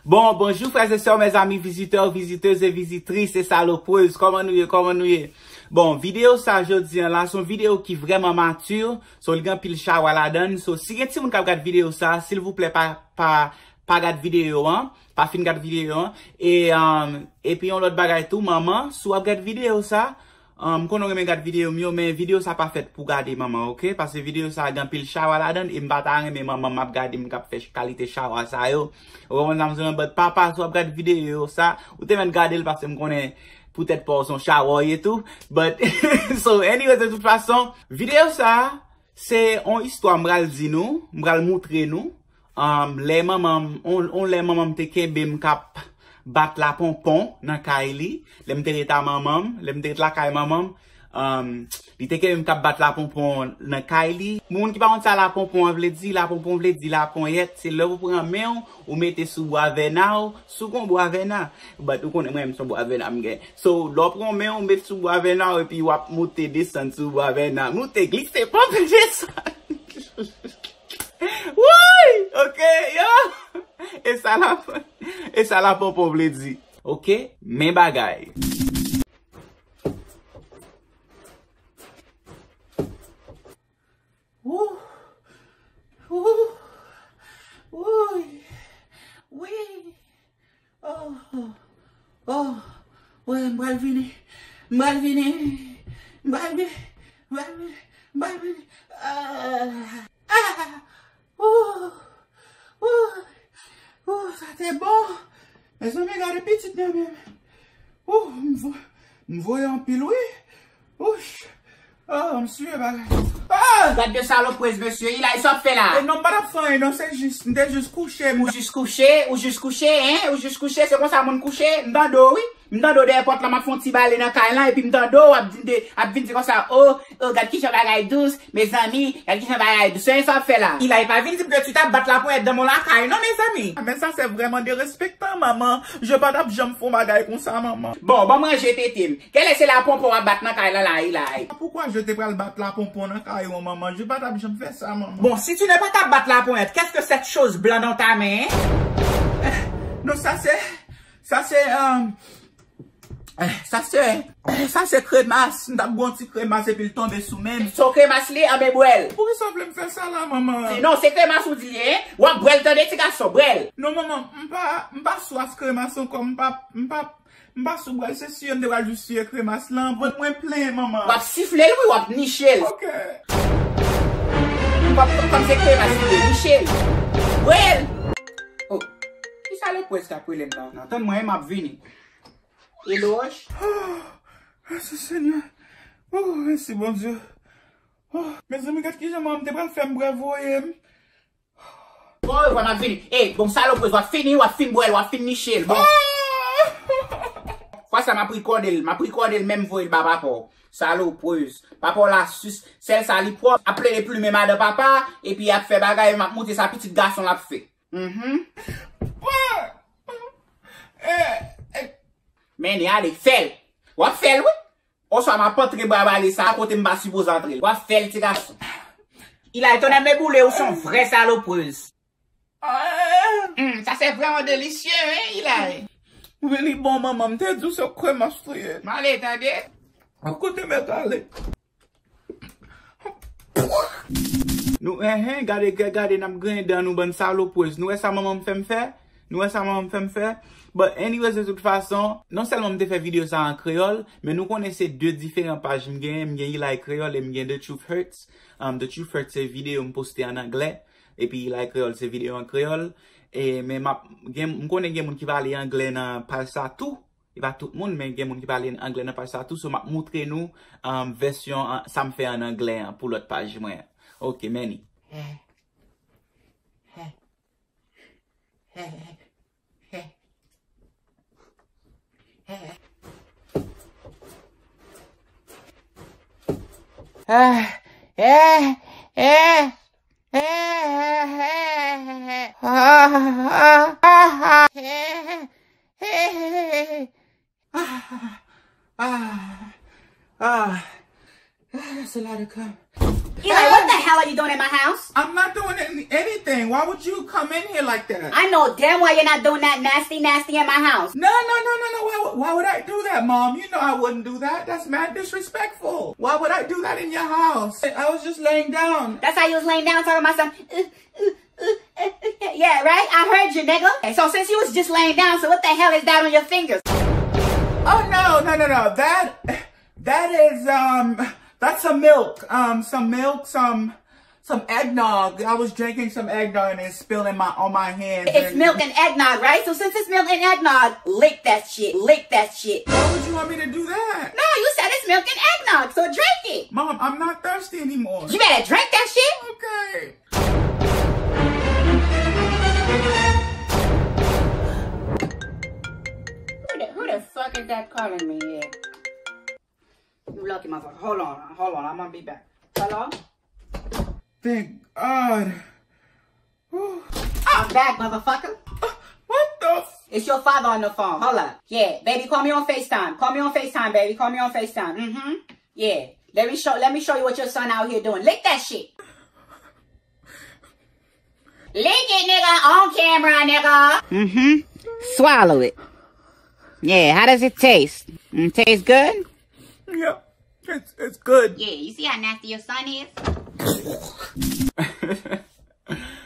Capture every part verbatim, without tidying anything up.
Bon, bonjou frè e sè, mezanmi, vizitè, vizitez e vizitris e salopwez. Kòman nou ye? Kòman nou ye? Bon, videyo sa jodi an la, se yon videyo ki vrèman mati. So, li gen anpil chawa ladan l. So, si gen timoun k ap gad videyo sa, silvouplè, pa, pa, pa gad videyo an. Pa fin gad videyo an. E, um, epi yon lòt bagay tou, manman, si w ap gad videyo sa, um, m konnen w renmen gad videyo m yo, men videyo sa pa fèt pou gade manman, oke? Paske videyo sa gen anpil chawa ladan l, e m pa ta renmen manman m ap gade m k ap fè kalite chawa sa yo. Ou konprann sa m di w lan? But papa, si w ap gad videyo sa, ou te mèt gade l paske m konnen poutèt pa w se yon chawa w ye tou. But, so, anyway, de tout fason, videyo sa, se yon istwa m pral di nou, m pral moutre nou. Um, lè manman m, on, on lè manman m te kenbe m k ap bat laponpon nan kay li, lè m te ret a manman m, lè m te ret lakay manman m, um, li te kenbe m k ap bat laponpon nan kay li. Moun ki pa konn sa laponpon an vle di, laponpon vle di laponyèt, se lè ou pran men w, ou mete sou bwa vèna w, si w gon bwa vèna. But ou konnen mwen menm se yon bwa vèna m gen. So, lè w pran men w, ou met sou bwa vèna w, epi w ap moute desann sou bwa vèna. Moute, glise, panpe, desann. Woy! Oke, yo! E sa la, e sa laponpon vle di. Oke? Men bagay. Wou! Wou! Wouy! Wi! Oh! Oh! Wi, m pral vini. M pral vini. M pral vini. M pral vini. M pral vini. Ah! Ah! Wou! Wou! Wou! Sa te bon! Mezanmi, gade pitit nan men m. Wou! M vo-, m voye anpil, wi. Wouch! Oh, m siye bagay. Ah! Gad de salopwez, mesye. Ilay, sa w ap fè la? E non, m pa t ap fè anyen, non, se jis, m te jis kouche, m Ou jis kouche, ou jis kouche, en? Ou jis kouche, se konsa moun kouche? M tande w, wi. M tande w dèyè pòt la, m ap fè yon ti bale nan kay lan, epi m tande w ap di, de, ap vin di konsa, oh, oh, gad kijan bagay dous, mezanmi, gad kijan bagay dous. Se sa w ap fè la? Ilay, pa vin di m ke tu t ap bat laponyèt dans mon lakay, non, mezanmi. Ah, men sa se vrèman derespektan, manman. Je pa t ap janm fè yon bagay konsa, manman. Bon, ban m ranje tete m. Genlè se laponpon w ap bat nan kay lan la, Ilay. Poukwa je te pral bat laponpon nan kay ou, manman? Je pa t ap janm fè sa, manman. Bon, si tu ne pas t ap bat laponyèt, qu'est-ce que cette chose blanc dans ta main, hein? Non, sa se, sa se, euh, eh, sa se, eh, sa se kremas. M t ap bwè yon ti kremas epi l tonbe sou men m. Se yon kremas li, anben bwè l. Poukisa w vle m fè sa la, manman? Non, se kremas ou di, hein? W ap bwè l, tande, ti gason, bwè l. Non, manman, m pa, m pa swaf kremas ankò, m pa, m pa, m pa sou bwè l, se siye m te pral jis siye kremas lan. Vant mwen plen, manman. W ap sifle l, wi, w ap niche l. Oke. M p ap kontan se kremas li ye, niche l. Bwè l. Oh, ki salopwèz k ap rele m nan? Nan, tann mwen, m ap vini. Eloge. Oh, mèsi, Senyè. Oh, mèsi, Bondye. Oh, mezanmi, gad kijan manman m te pral fè m bwè voye m. Bon, w ap vini. Ey, bon, salopwèz, w ap fini, w ap fin bwè l, w ap fin niche l. Bon. Fwa sa, m ap rekòde l, m ap rekòde l, menm voye l ba papa w. Salopwèz. Papa w la sis, sèl sa li pwòp, ap plede plimen madan papa, epi ap fè bagay, m ap montre sa pitit gason l ap fè. Mhm. Men, ale, fè l. W ap fè l, wi. Oswa m ap antre bwa bale sa a kote m pa sipoze antre l. W ap fè l, ti gason. Ilay, tonnè me boule, ou se yon vrè salopwèz. Ah! Hmm, sa se vrèman delisye, wi, Ilay. Wi, li bon, manman. M te di w se kremas li ye. M ale, tande. Kote mèt ale? Nou, enhen, gade, gade, gade, n ap griyen dan nou, bann salopwèz. Nou wè sa manman m fè m fè? Nou wè sa manman m fè m fè? But anyways, de tout fason, non sèlman m te fè videyo sa an kreyòl, men nou konnen se de diferan paj m genyen. M gen Ilay Kreyòl e m gen The Truth Hurts. Um, The Truth Hurts se videyo m poste an anglè, epi Ilay Kreyòl se videyo an kreyòl. E, men m ap, gen, m konnen gen moun ki pale anglè nan paj sa tou. E pa tout moun, men gen moun ki pale anglè nan paj sa tou, so m ap moutre nou, um, vèsyon an, sa m fè an anglè an pou lòt paj mwen an. Ok, Manny. Ah, ah, ah, That's a lot of cum. Eli, what the hell are you doing in my house? I'm not doing any- anything. Why would you come in here like that? I know damn well you're not doing that nasty, nasty in my house. No, no, no, no, no. Why, why would I do that, Mom? You know I wouldn't do that. That's mad disrespectful. Why would I do that in your house? I was just laying down. That's how you was laying down talking about some. "Uh, uh, uh, uh, uh." Yeah, right? I heard you, nigga. So since you was just laying down, so what the hell is that on your fingers? Oh, no, no, no, no. That, that is, um, that's some milk. Um, some milk, some, some eggnog. I was drinking some eggnog and it's spilling my on my hands. It's and- milk and eggnog, right? So since it's milk and eggnog, lick that shit. Lick that shit. Why would you want me to do that? No, you said it's milk and eggnog, so drink it. Mom, I'm not thirsty anymore. You better drink that shit. Okay. Who the, who the fuck is that calling me here? You lucky motherfucker. Hold on, hold on. I'm gonna be back. Hello? Thank God. Whew. I'm back, motherfucker. What the? F- It's your father on the phone. Hold up. Yeah, baby, call me on FaceTime. Call me on FaceTime, baby. Call me on FaceTime. Mm-hmm. Yeah. Let me show let me show you what your son out here doing. Lick that shit. Lick it, nigga, on camera, nigga. Mm-hmm. Swallow it. Yeah, how does it taste? Mm, taste good? Yeah, it's it's good. Yeah, you see how nasty your son is?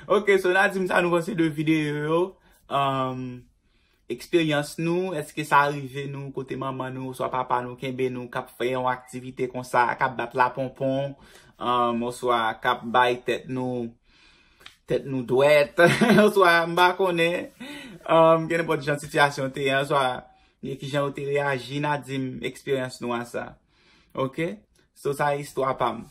Ok, so n a di m sa nou panse de videyo yo. Um, eksperyans nou, èske sa rive nou kote manman nou oswa papa nou kenbe nou k ap fè yon aktivite konsa, k ap bat laponpon, um, oswa k ap bay tèt nou tèt nou dwèt, oswa m pa konnen, um, gen nenpòt jan sitiyasyon te ye, oswa e ki jan yo te reyaji, n a di m eksperyans nou a sa. Ok? So sa istwa pa m.